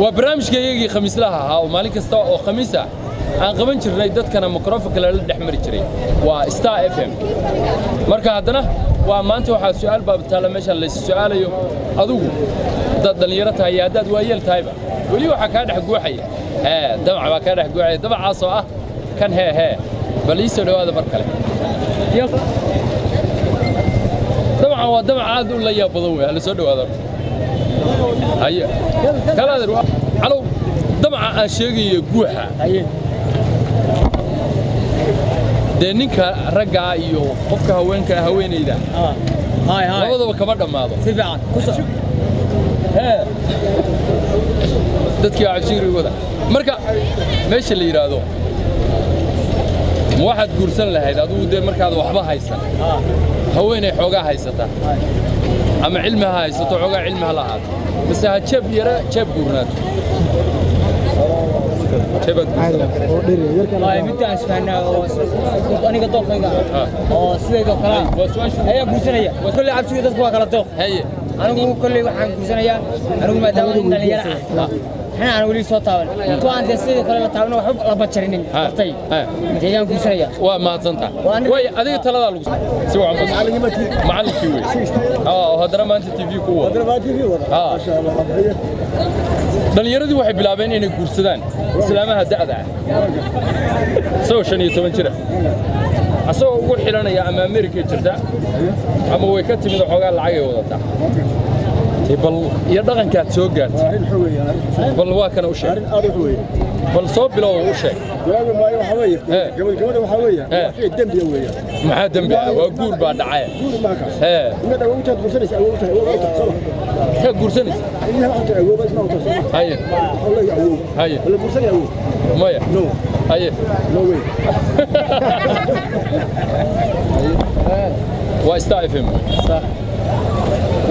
Waa barnaamijka iyagii khamiislaha ahaa oo maalin kasta oo khamiis ah aan qaban jirnay, dadkana mikrofonka lala dhex mari jiray. Waa Star FM. Marka haddana waa maanta waxaa su'aal baa taalla meeshaan lays su'aalayo. Adigu haddaad dhallinyaro tahay iyo haddaad waayeel tahayba, weli waxaa kaa dhex guuxaya hee damac baa kaa dhex guuxaya, damacaasoo ah kan hee hee. Bal ii soo dhowaada mar kale. Dabcan waa damac aad u la yaab badan wey. Hala soo dhowaado horta. Haye kalaader calow, damaca aan sheegayo guuxa dee ninka raggaa iyo qofka haweenka, haweenayda, labadaba kama dhammaado. Si fiican ku soco. Hee, dadkii waa cabshiri wada. Marka meesha la yidhaahdo, ma waxaad guursan lahayd adigu dee markaad waxba haysan haweenay xoogaa haysata, ama cilmi ha haysato, xoogaa cilmi ha lahaato, mise ha jeeb yara jeeb guurnaato, jeebaad guursan? Waay midda aan isfahnaa oo aniga dooqayga oo sideedoo kale ah Waa su-aashu. ayaa guursanaya. Kolley cabsiga dadku waa kala dooq. Anigu kolley waxaan guursanayaa, anigu maadaama nin dhalinyaro ah waxna aan weli soo taaban, kuwa aan dee sidoo kale la taaban, waxba la bajarinin hortay, dee ayaan guursanaya. Waa mahadsantaha. Waa aniga- Way adiga taladaa lagu si wacan macallinkii wey oo haddana maanta TV ku wada. Dhallinyaradii waxay bilaabeen inay guursadaan islaamaha da'da ah, isagoo 15 jira, asagoo ugu xilanaya ama Amerika jirta ama way ka timid oo xoogaa lacagay wadataa. Dee bal iyo dhaqankaad soo gaartay, bal waa kana u sheeg, bal soo bilow oo u sheeg. Maxaa dembi ah? Waa guur baa dhacay. Hee, kaa guursanaysa? Haye haye, maya, haye. Waa Star FM,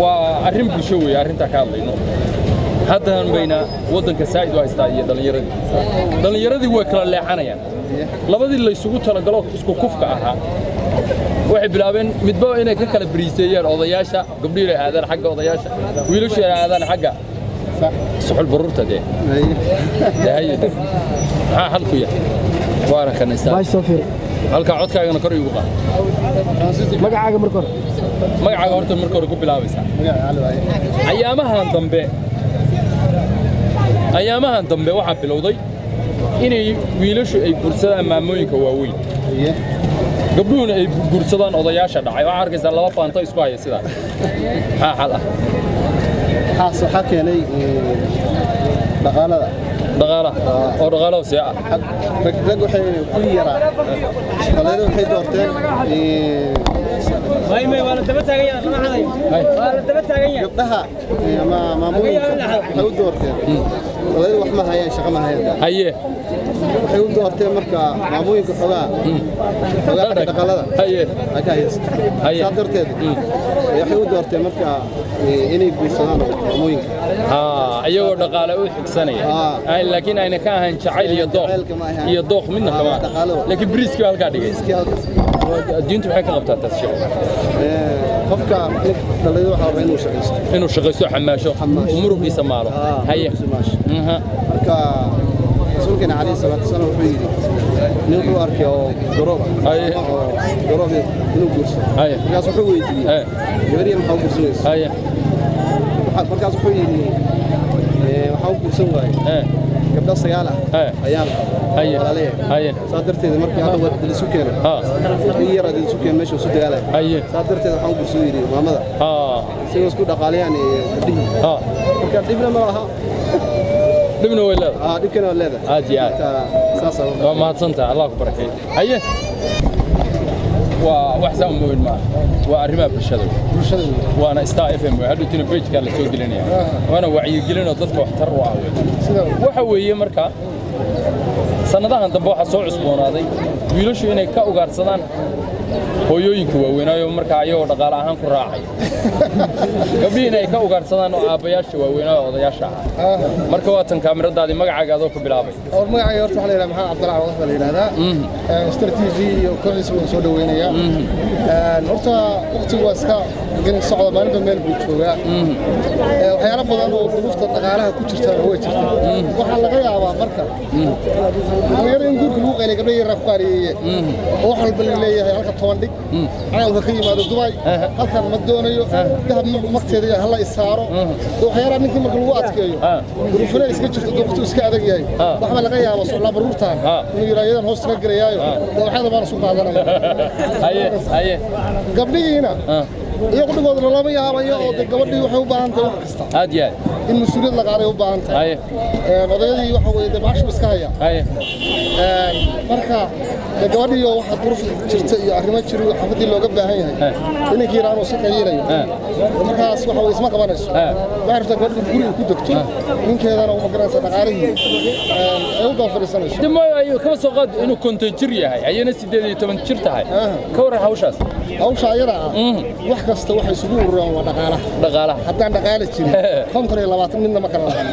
waa arrin bulsho weeye arrintaa ka hadlayno. Haddan bayna waddanka saa'id u haystaa iyo dhallinyaradii way kala leexanayaan. Labadii laysugu talagalo isku kufka ahaa waxay bilaabeen midba inay ka kala bariiseeyaan. Odayaasha, gabdhihi ay aadaan xagga odayaasha, wiilashu ay aadaan xagga suxul baruurta. Dee dee haye, maxaa xalku yahay? Waana kan Star. Halkaa codkaagana kor iigu qaad. Magacaaga marka hore. Magacaaga horta marka hore ku bilaabaysaa. Ayaamahan dambe waxaa bilowday inay wiilashu ay guursadaan maamooyinka waaweyn, gabdhuhuna ay guursadaan odayaasha dhacay. Waxaa arkaysaa laba faanto isku haya sidaa. Maxaa xal ah? Waxaas waxaa keenay dhaqaalada. Dhaqaalaha oo dhaqaalaha see ah? Rag waxay ku yaraa, dhalinyarada waxay doorteen May may, waa la daba taagan yahay, lama xadayo, waa la daba taagan yahay. Gabdhaha ama maamooyinka waxay u doorteen, dhalinyarada wax ma hayaan, shaqo ma hayaan. Waxay u doorteen marka maamooyinka xoogaa xagga dhaqaalada ay ka haysto. Saa darteed waxay u doorteen marka inay guursadaan maamooyinka. Haa, iyagoo dhaqaale u xigsanaya. Laakiin ayna ka ahayn jacayl iyo dooq. Jacaylka ma ahayn. Iyo dooq midna kama. Dhaqaale waa. Laakiin bariiskii baa halkaa dhigay. Iskii halkaas. Diintu waxay ka qabtaa taas, sheekh? Qofka dhalinyarada waxaa rabaa inuu shaqaysto. Inuu shaqaysto, xamaasho. Xamaasho. Uu muruqiisa maalo. Muruqiisa maasho. Marka rasuulkeena calayhi salaatu wasalaam wuxuu yidhi, nin wuxuu arkay oo garoob ah oo garoob inuu guursado. Markaas wuxuu weydiiyey, gabar yar maxaa u guursanaysa? Markaas wuxuu yidhi, waxaa u guursan waayey gabdho 9 ah ayaan qaba walaalayahay. Saa darteed markii hadda wad lisu keenay, in yar isu keen meesha isu dagaalaya. Saa darteed waxaan u guursan yidhi maamada isagoo isku dhaqaaliyaan gabdhihii. Marka dhibna ma laha. Dhibna way leedahay. Dhibkana waa leedahay. Aad iyo aad. Marka saasaa. Waa mahadsantahay, Allah ku barakeeyo. Haye, waa wax saa uma weyn maaha, waa arrimaha bulshada wey. Bulshada. Waana Star FM wey. Hadhowtina page-kaa la soo gelinaya, waana wacyigelinoo dadka waxtar u ah wey. Waxa weeye marka sannadahan dambe waxaa soo cusboonaaday wiilashu inay ka ugaarsadaan hooyooyinka waaweynaayo, markaa ayagoo dhaqaale ahaan ku raacay, gabdhihiina ay ka ugaarsadaan oo aabbayaasha waaweynaayo, odayaasha ahaa. Marka waa tan kaamiradaadii. Magacaaga adoo ku bilaabay. Or magacayga horta waxaa la yidhaha Maxamed Cabdalla Cawadax baa la yidhahdaa. Star TV iyo kooxdiisa waan soo dhaweynayaa. Horta waqtigu waa iska gelin socda, maalinba meel buu joogaa. Waxyaalo badan oo duruufta dhaqaalaha ku jirtaana way jirtaa. Waxaa laga yaabaa marka dhalinyaro in guurka lagu qaylay, gabdho yaraa ku qaaliyeeyeen oo wax walba la leeyahay halka 10 dhig, caalamka ka yimaado Dubai, halkan ma doonayo dahab magteeda hala isaaro. Waxyaalaha ninkii marka lagu adkeeyo, duruufina iska jirto, waqti iska adag yahay, waxba laga yaabaa soclaa baruurtaan inuu yidhaa iyadan hoos ka gelayaayo dooxyada baan isu qaadanaya. Haye haye. Gabdhihiina iyagu dhigooda lalama yaabayo oo de gabadhii waxay u baahan tahay wax kasta Aad iyo aad. in mas-uuliyad la qaaday u baahan tahay. Odayadii waxa weeye dee baashu iska haya. Marka de gabadhii oo waxa duruuf jirta iyo arrimo jiro iyo xaafadii looga baahan yahay, inankii yaraa inuu si qayilayo, markaas waxa weye isma qabanayso. Waxay rabtaa gabadhu guriga ku degto, ninkeedana uma garanaysa dhaqaalihii ay u daba fadhiisanayso. De ma ayu kama soo qaad inuu 50 jir yahay, ayana 18 jir tahay, ka waran hawshaas? Hawsha ayada ah, wax kasta waxay isugu ururaan waa dhaqaalaha. Dhaqaalaha. Haddaan dhaqaale jirin, 50 iyo 20 midna ma kala lahan.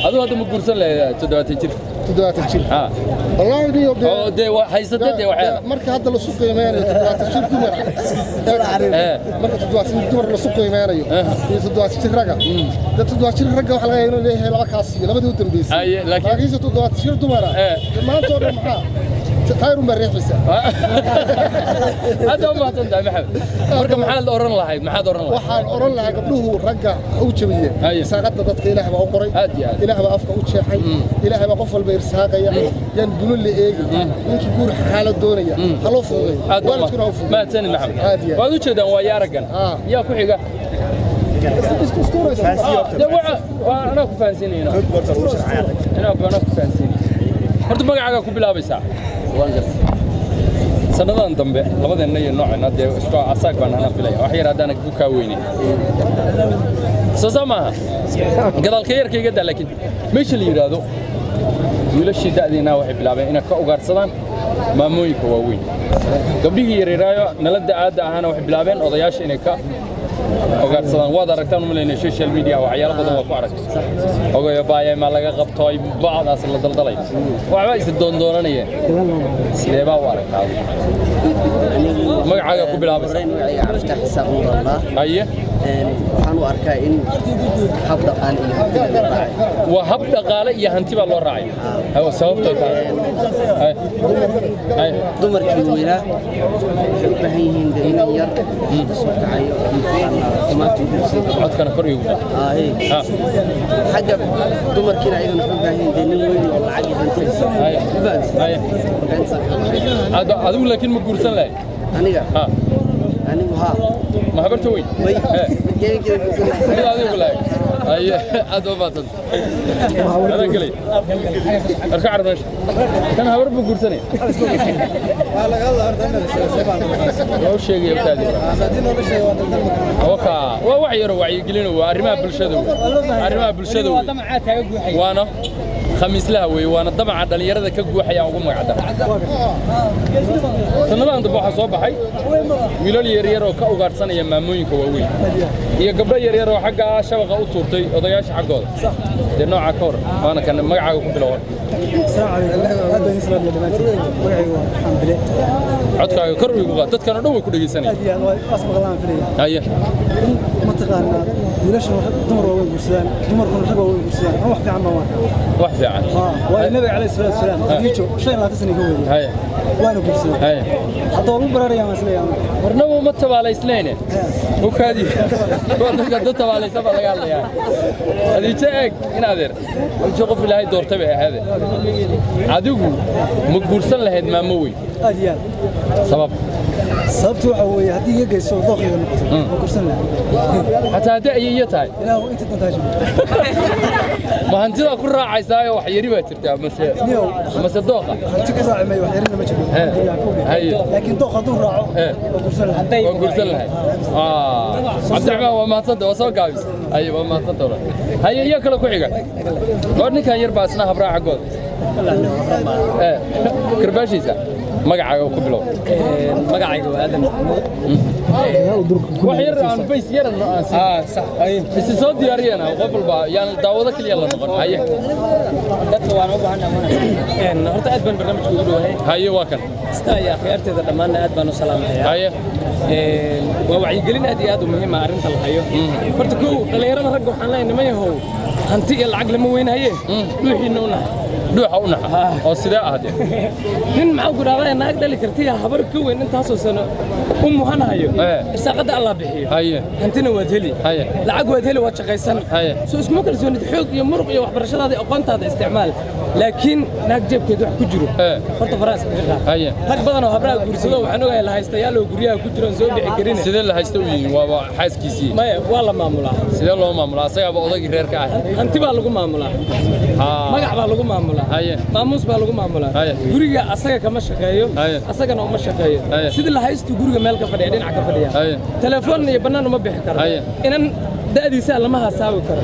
Adigu hadda ma guursan lahayd 70 jir? 70 jir? Wallaahi niyo dee Oo dee waa haysata dee waxyaala. Marka hadda lasu qiimeynayo 70 jir dumar, marka 70 jir dumar lasu qiimeynayo iyo 70 jir ragga, dee 70 jir ragga waxa laga yaabaa inuu leeyahay laba kaas iyo labadii u dambeysay. Laakiin laakiinse 70 jir dumara maanta oo dhan maxaa tayrun baa riixaysa. Hadda u mahadsan tahay, Maxamed. Marka maxaad oran lahayd? Maxaad oran lahayd? Waxaan oran lahaa gabdhuhu ragga u jabiyeen irsaaqada dadka Ilaah baa u qoray, Aad iyo aad. Ilaah baa afka u jeexay, Ilaah baa qof walba irsaaqaya. Yaan duno la eegin. Ninkii guur xaalad doonaya ha loo fududeeyo, Aad baa waalidkuna ha u fududeeyo. Mahadsanid, Maxamed. Aad iyo aad. Waad u jeedaan waa araggan. Yaa ku xiga? De waa anaa ku fahansiinayna, anaa ku fahansiinaya. Horta magacaagaa ku bilaabaysaa. Sannadan dambe labadeenna iyo nooceenna dee isku asaag baan anaa filaya, wax yar haddaana ku kaa weynin, soo saa maaha gadaalka yarka iga daa. Laakiin meesha la yidhaahdo wiilashii da'diina waxay bilaabeen inay ka ugaarsadaan maamooyinka waaweyn, gabdhihii yaryaraayo nala da'aadda ahaana waxay bilaabeen odayaasha inay ka ugaarsadaan. Waad aragtaan umalaynay social media, waxyaalo badan waa ku aragtay, ogayo baaya ma laga qabtooy, bacdaas la daldalay, waxba is doondoonanayeen. Sidee baa u aragtaa adigu? Magacaaga ku bilaabaysa. Magacayga Cabdifatax Isaaq Nuur Allah. Waxaan u arkaa in hab dhaqaale iyo hanti laga raacay. Waa hab dhaqaale iyo hanti baa loo raacay. Haye, sababtoo tahay? Haye. Haye. Dumarkii weynaa waxay u baahan yihiin dee inan yar hadda soo kacayo, mataqaanaa, xumaanta u guursan karo. Codkana kor iigu. Aahe. Xagga dumarkiina ayagana waxay u baahan yihiin dee nin weyn oo lacag iyo hanti haysta. Ma fahamtid? Marka intaas ka baxay. Adigu laakiin ma guursan lahayd? Aniga? Ha. Anigu haa. Ma habarta weyn? May. Mid geegan guursan lahayd. Mid adigu lahayd. Haye, aad baa mahadsan. Adaa gelay. Arka carab meesha. Kan habar buu guursanaya. Loo sheegaya wataadi. Waka, waa wax yar oo wacyigelin oo waa arrimaha bulshada wey. Arrimaha bulshada wey. Damacaa taaga guuxaya. Waana khamiislaha wey, waana damaca dhalinyarada ka guuxaya ugu magac dar. Sanadahan dambe waxaa soo baxay wiilal yaryar oo ka ugaarsanaya maamooyinka waaweyn iyo gabdho yaryar oo xagga shabaqa u tuurtay odayaasha xaggooda. Dee nooca ka hor waana kan magacaaga ku bilowan. السلام عليكم، aad baan islaam dhammaantiin. Magacaygu waa Xamaan Bile. Codkaaga kor igu qaad, dadkan oo dhan way ku dhegeysanayaan. Aad iyo aad waa as maqlaan filaya. In mataqaanaa wiilasha dumar waaweyn guursadaan, dumarkuna rag waaweyn guursadaan, wax fiican baan arkaa. Wax fiican. Waa Nabiga calayhi salaatu wasalaam Khadiijo 25 sano ka weynay. Waana guursaday. Hadda waa lagu baraaraya, waan isleeyahay. Warnaba ma tabaalaysnayne ukaadi, waa dadka dad tabaalaysan baa laga hadlayaa. Khadiijo eeg in adeer, Khadiijo qof Ilaahay doortay bay ahaade. Adigu ma guursan lahayd maamo weyn? Aad iyo aad. Sabab? Sababtu waxa weeye haddii iga geyso dooqayga noqoto, waa guursan lahaa. Xataa haddii ay iyo tahay? Ilaahu inta dantaa jiro. Ma hantidaa ku raacaysaayo wax yari baa jirtaa mase Niyow. mase dooqa? Hanti ku raaci maayo, wax yarina ma jiro. Laakiin dooq hadduu raaco, waa guursan lahaa. Waa guursan lahayd. Cabdiraxmaan, waa mahadsanta, waa soo gaabis. Haye, waa mahadsanta walaal. Haye, iyo kale ku xiga waa ninkan yar baa isna habraa xaggooda karbaashiisa. Magacaaga ku bilow. Magacayga waa Aadan Maxamuud. Wax yar aan bays yar aan sax. Isi soo diyaariyana qof walba yaan daawado kaliya la noqon. Haye. Dadka waan u baahannahay. Horta aad baan barnaamijka ugu dhowahay. Haye, waa kan. Star iyo akhyaarteeda dhammaanna aad baan u salaamayaa. Haye. Waa wacyigelin aad iyo aad u muhiim ah arrinta la hayo. Horta kow, dhallinyarada ragga waxaan leeyahay, niman yahow, hanti iyo lacag lama weynhaye, dhuuxiinna u nahay. Dhuuxa u naxa oo sidee ah dee? Nin maxaa ku dhahdaa, naag dhali kartiya habar ka weyn intaasoo sano u muhanahayo. Irsaaqadda Allah bixiyo. Hantina waad heli, lacag waad heli, waad shaqaysan. Soo iskuma kalsoonid? Xoog iyo muruq iyo waxbarashadaada iyo aqoontaada isticmaal, laakiin naag jeebkeed wax ku jiro horta faraas kaga qaad. Rag badan oo habraha guursado waxaan ogahay la haystayaal oo guryaha ku jiro oon soo bixi karin. Sidee la haysta u yihiin? Waaba xaaskiisii. Maya, waa la maamulaa. Sidee loo maamulaa? Asagaaba odaygii reerka ah. Hanti baa lagu maamulaa, magac baa lagu maamulaa, maamuus baa lagu maamulaa. Guriga asaga kama shaqeeyo, asagana uma shaqeeyo. Sidii la haystuu guriga meel ka fadhiya, dhinac ka fadhiya, telefoon iyo bannaan uma bixi karo, inan da'diisa lama hasaawi karo.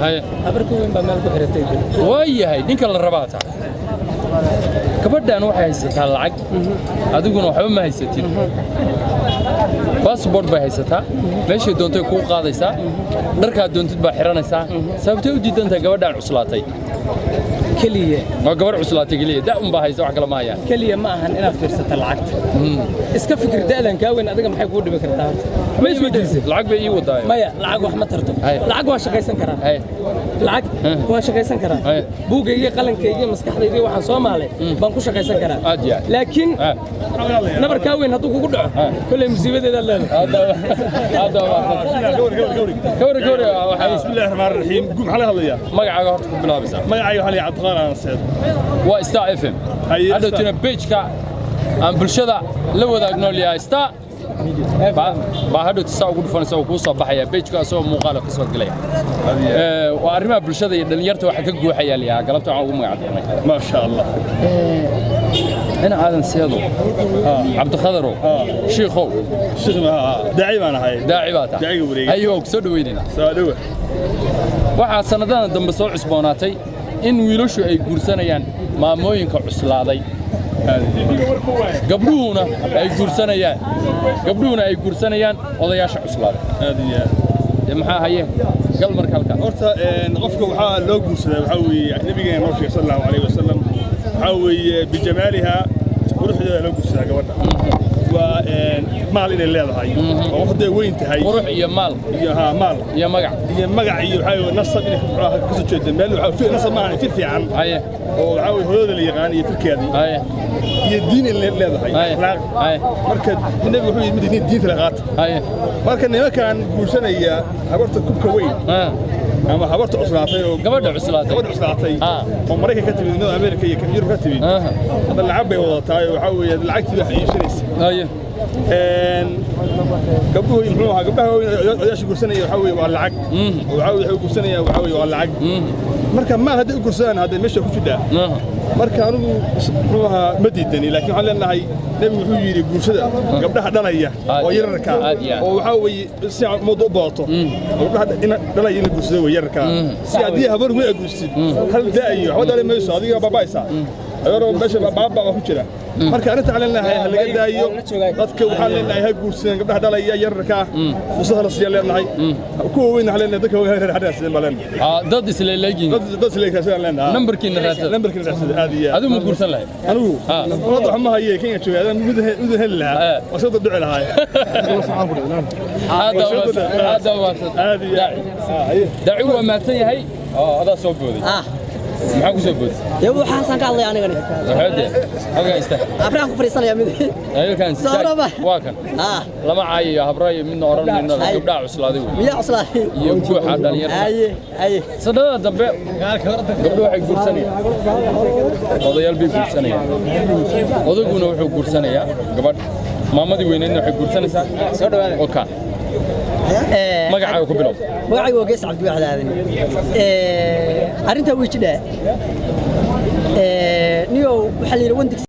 Habar ka weyn baa meel ku xiratay. Waa yahay ninka la rabaa taa. Gabadhan waxay haysataa lacag, adiguna waxba ma haysatid. Baasboort bay haysataa, meeshay doontay kuu qaadaysaa, dharkaad doontid baa xiranaysaa. Sababtay u diidantahay gabadhan cuslaatay? Keliya Waa gabar cuslaatay keliya, da un baa haysa, wax kale ma hayaan. Keliya ma ahan inaad fiirsato lacagta. Iska fikir, da'dan kaa weyn adiga maxay kuu dhibi kartaa horta? Ma isweydiisay? Lacag bay ii wadaa. Maya, lacag wax ma tarto. Lacag waa shaqaysan karaa, lacag waan shaqaysan karaa. Buugayga, qalankayga, maskaxdayda waxaan soo maalay baan ku shaqaysan karaa. Aad iyo aad. Laakiin nabar kaa weyn hadduu kugu dhaco, kolley musiibadeedaad leedahay. Aad baa. Gawri, gawri. بسم الله الرحمن الرحيم. قوم maxaa laga hadlayaa? Magacaaga horta ku bilaabaysaa. Magacayga waxaa la yidhaha Cabdiqaadir Aanseed. Waa Star FM. Hadhowtina page-ka aan bulshada la wadaagno liyaa Star baa hadhowta saa ugu dhufanaysa oo kuu soo baxaya page-ka asagoo muuqaala ka soo gelaya. Waa arrimaha bulshada iyo dhalinyarta waxa ka guuxaya liyaa galabta waxaan ugu magac darnay. Ma sha Allah. Ina Aadan Seedo, Cabdikhadarow, shiikhow. Shiikh ma daaci baan ahay. Daaci baa tahay. Daaciga wareegay. Haye, waa ku soo dhaweynaynaa. Soo dhawa. Waxaa sanadadan dambe soo cusboonaatay in wiilashu ay guursanayaan maamooyinka cuslaaday, gabdhuhuna ay guursanayaan odayaasha cuslaaday. Aad iyo aad. Dee maxaa haye gal marka halkaas? Horta qofka waxaa loo guursadaa waxaa weeye, nabigeena noo sheegay sal Allahu calayhi wasalam, waxaa weeye bijamaaliha, quruxdeeda loo guursadaa gabadha. Waa maal inay leedahay oo qof hadday weyn tahay. Qurux iyo maal. Iyo haa, maal. Iyo magac. Iyo magac iyo waxaa weeye nasab inay ka soo jeedo meel waxaa nasab maahan, fir fiican oo waxaa weeye hooyada la yaqaan iyo firkeedii iyo diin inay leedahay, akhlaaq. Marka nabigu wuxuu yidhi mid diinta la qaata. Marka nimankan guursanaya habarta kubka weyn ama habarta cuslaatay oo gabadha cuslaatay. Gabadha cuslaatay oo Maraykan ka timid, North America iyo Yurub ka timid, hadda lacag bay wadataa oo waxaa weeye lacagtii wax iibsanaysa. Gabdhuhu muxuu ahaa, gabdhaha waaweyn odayaasha guursanaya waxaa weeye waa lacag oo waxaa weeye waxay guursanayaan waxaa weeye waa lacag. Marka maal hadday u guursadaan hadday meesha ku jidhaa. Marka anigu muxuu ahaa ma diidani, laakiin waxaan leenahay nebigu wuxuu yidhi guursada gabdhaha dhalaya oo yararka oo waxaa weeye si ummadda u badato oo gabdhaha dhalaya in la guursado wey yararka, si haddii habar weyn aad guursid hal da'ayo waxba dhali mayso, adiga baabaaysaa ayadoo meesha baaba baa ku jira. Marka arrinta waxaan leenahay ha laga daayo dadka. Waxaan leenahay ha guursadeen gabdhaha dhalaya yararka, fursad la siiya leenahay. Kuwa weyn waxaan leenahay dadka waaweyn ha raadsadeen baa leenahay. Dad isla leeyihiin. Dad isla raadsadeen leenahay. Nambarkiina raadsada. Nambarkiina raadsada, aad iyo aad. Adigu ma guursan lahayd? Anigu hadda wax ma haye, Kenya joogay, adaan mid heli lahaa waa soo dhici lahaa. Aad baa aad iyo aad. Daaci waa mahadsan yahay. Adaa soo booday, maxaa ku soo booday? Dee waxaasaan ka hadlaya anigani. Waxaade halkaa istaag. Afrikaan ku fadhiisanaya mid. Halkaan istaag. Waa kan lama caayayo habra iyo midna oran midna gabdhaha cuslaaday wey. Miyaa cuslaaday? Iyo guuxa dhalinyarta. Haye, haye. Sanadada dambe gabdho waxay guursanayaan odayaal bay guursanayaan, odaguna wuxuu guursanayaa gabadh, maamadii weyneydna waxay guursanaysaa. Soo dhawaada. Oka magacaaga ku bilow. Magacaygu waa Gees Cabdiwaxid Aadan. Arrintaa way jidhaa. Niyow waxaa la yidhi wandig.